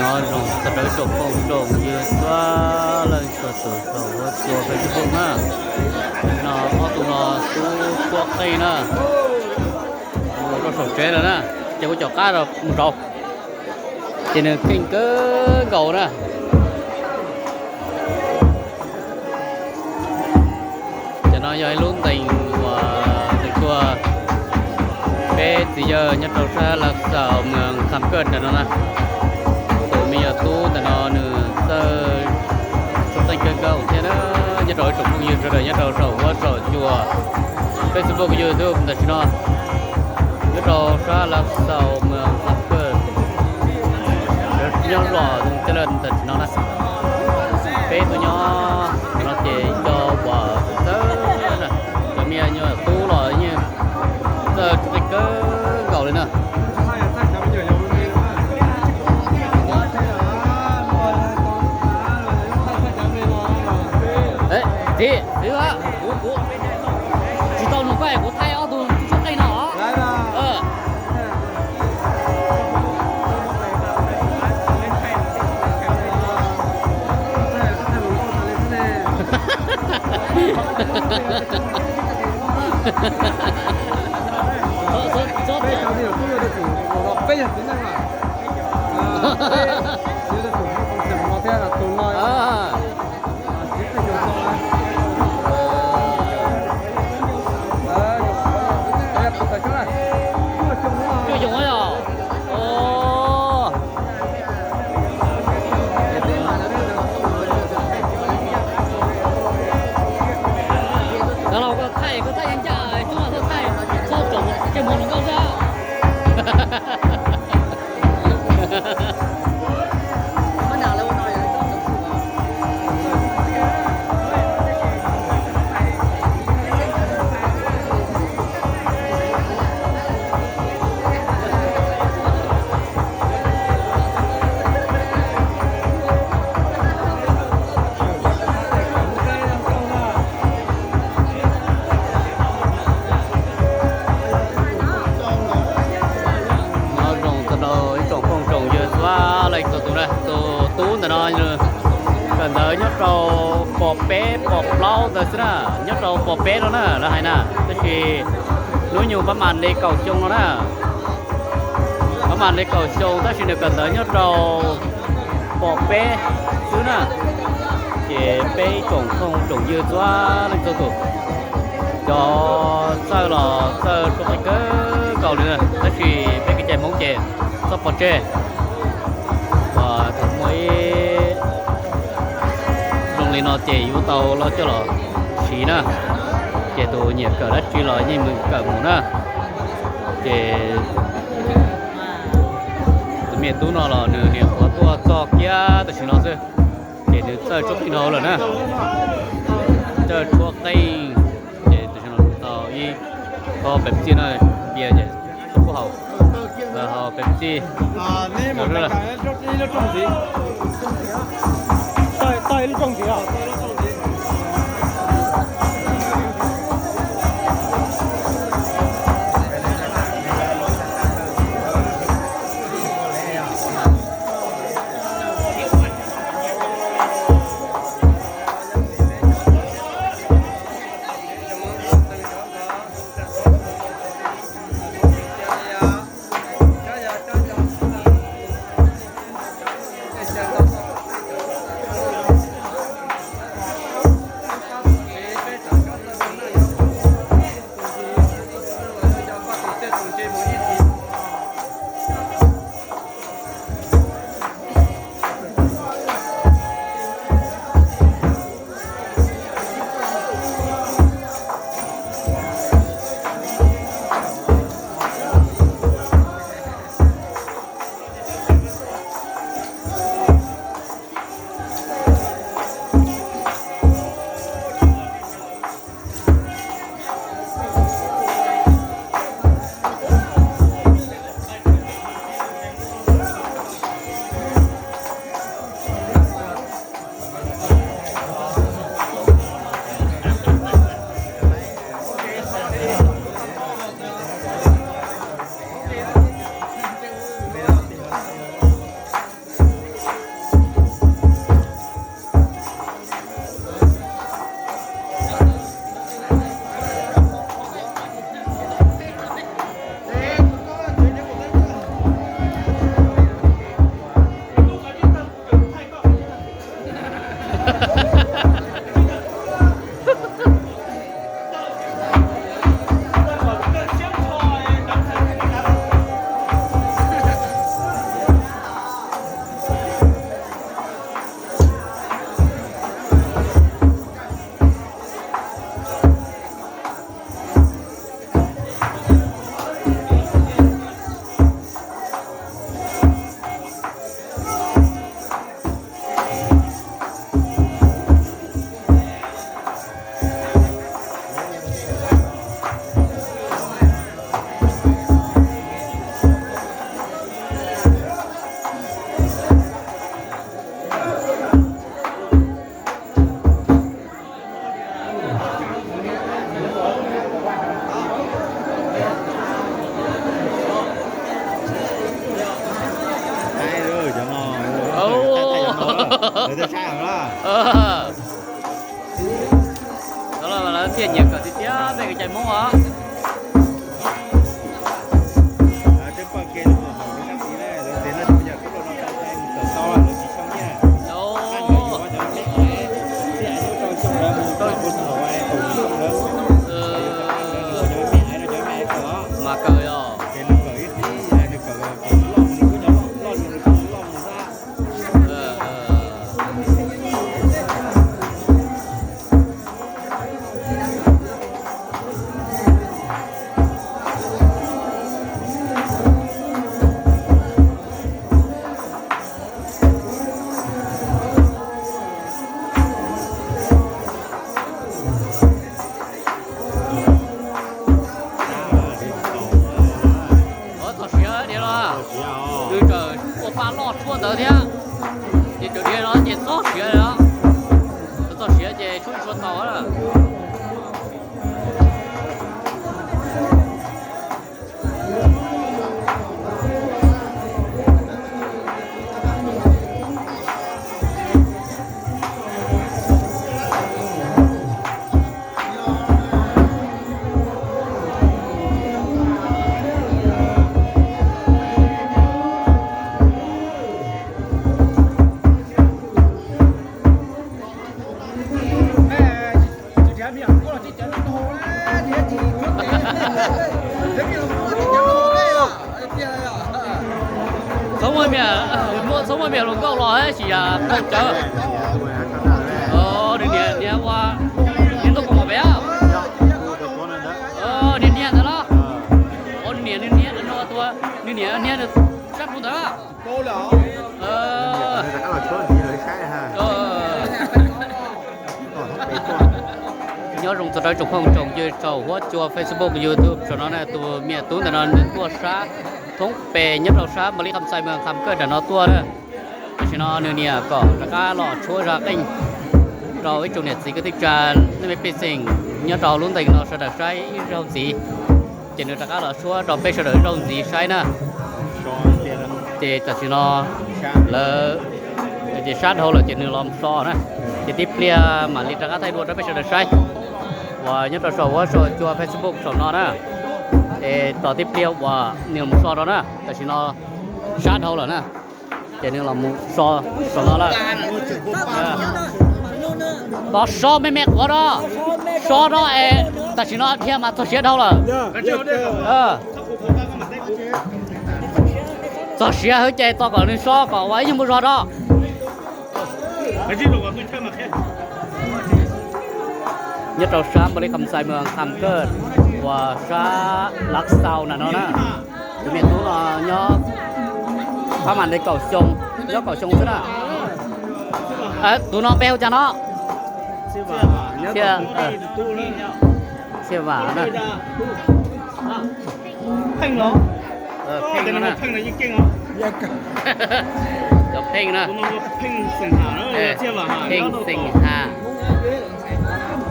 No zoo txog rau ib tsoom phooj tsoom ywg txhua leej txhua tus saum huab cua Facebook na. No ob tug no tub Tshuab Qeej na, mus rau saum tsev lawm na, ces kuv caum qab rau mus rau, ces nws keej kawg nkaus na. Cov no yog ib lub ntees uas ntees tuag peb txiv yawg nyob rau sab Lav Xaus, moos Kham Kawj ntawm no na. Tus me nyuam tub ntawm no nws txawj Tshuab Qeej kawg nkaus thiab na, nyob rau ib tsoom phooj ywg sawv daws nyob rau saum huab saum cua Facebook, YouTube ntawm tsis no, nyob rau sab Lav Xaus, moos Kham Kawj, nyob los zoo tij lawm ntawm tsis no na. Peb tuaj nyob no ces ib co uas txawj, cov me nyuam tub los yeej txawj Tshuab Qeej kawg nkaus li na. Txiv, txiv, kuv, kuv tsis tau nug koj, kuv thaij ob tug Tshuab Qeej no os. Cuaj xyoos yog. Los koj thaij, koj thaij yeej ncaj, txhob thaij, txhob tsoom tsej muag hluas nkauj xwb. No zoo txog rau ib tsoom phooj tsoom ywg txhua leej txhua tus na. Tus tub ntawm no kawm ntawv nyob rau pos peb pos plaub ntawd xwb na, nyob rau pos peb no na lawv hais na, tab sis hnub nyoog pab mam li kaum xyoo no na. Pab mam li kaum xyoo tab sis nws kawm ntawv nyob rau pos peb xwb na. Ces peb ib tsoom phooj tsoom ywg txhua leej txhua tus, cov txawj los txawj Tshuab Qeej kawg nkaus li na, tab sis peb kev cai Hmoob ces txhob pov tseg. Uas thaum muaj ib zoo li no ces yuav tau los coj los siv na, ces tus nyiam kawm dab tsi los yeej mus kawm mus na. Ces tus me tub no los nws niam qhuav tuaj txog kiag tam sim no xwb, ces nws txawj Tshuab Qeej dhau lawm na, txawj Tshuab Qeej. Ces tam sim no tau ib khob Pepsi no, bia ces txhob pub haus, haus Pepsi. Lawv thiaj nyiam kawm tiag tiag tej kev cai Hmoob os. Mas kawm os. Txog siav diav los, nws txawm ua pa loj tshuaj ntawd thiab, ces txawm diav no ces txog siav os. Txog siav ces tshuab tsis tshua tau lawm. Txhob muaj miam, txhob muaj miam hluas nkauj los tsis yam tau cawv. Nws niam niam ua niam ntuj kaus mom pem. Niam niam ntawd los? Nws niam nws niam no tua, nws niam niam sab plhu ntawd. Nyob zoo txog rau tsoom phooj tsoom ywg saum huab cua Facebook, YouTube saum no na, tus me tub ntawm no nws tuaj sab thoob pes nyob rau sab Npam Lis Kham Xais, Moos Kham Kawj nram no tuaj na. Tam sim no nws niam kom rov qab los tshuab zaj qeej rau ib tsoom niam txiv kwv tij neej tsa, nej me pej xeem nyob rau lub ntees no sawv daws saib ib zaug ntxiv. Ces nws rov qab los tshuab rau peb sawv daws ib zaug ntxiv saib na. Ces tam sim no lawv ces sab dhau lawm ces nws los mus so na. Ces tib pliag mam li rov qab thaij dua rau peb sawv daws saib uas nyob rau saum huab saum cua Facebook saum no na. Es tos tib pliag uas nws los mus so rau na, tam sim no sab dhau lawm na. Ces nws los mus so saum no lawm. Tos so me me quav rau, so rau es tam sim no dhia mas txog siav dhau lawm. Txog siav hwv ces tos kom nws so kom ua ib nyuag npau zog rau. Nyob rau sab Npam Lis Kham Xais, Moos Kham Kawj, uas sab Lav Xaus na no na. Tus me tub no nyob phab mam li kaum xyoo, nyob kaum xyoo xwb na. Tus no npe hu cas no? Txhiaj Vam na. Pheej no na. Cov Pheej na. Pheej Xeem Has.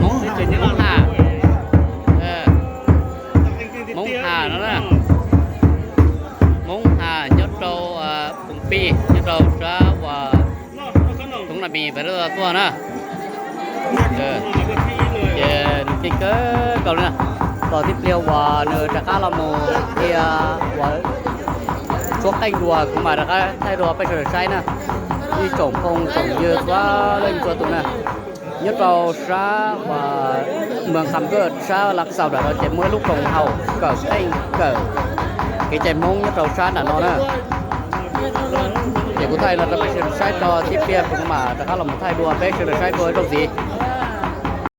Hmoob, Hmoob Has. Hmoob Has no na. Hmoob Has nyob rau Phoos Pij, nyob rau sab uas Thoob Nas Mis pem tuaj na. Ces nws ceeb kawg nkaus li na. Tos tib pliag uas nws rov qab los mus dhia uas tshuab qeej dua kuv mam rov qab thaij dua peb sawv daws saib na. Ib tsoom phooj tsoom ywg txhua leej txhua tus na, nyob rau sab uas Moos Kham Kawj sab Lav Xaus nram no ces muaj ib lub koom haum kawm qeej kawm kev cai Hmoob nyob rau sab nram no na. Ces kuv thaij no rau peb sawv daws saib tso, tib pliag kuv mam rov qab los mus thaij dua peb sawv daws saib dua ib zaug ntxiv.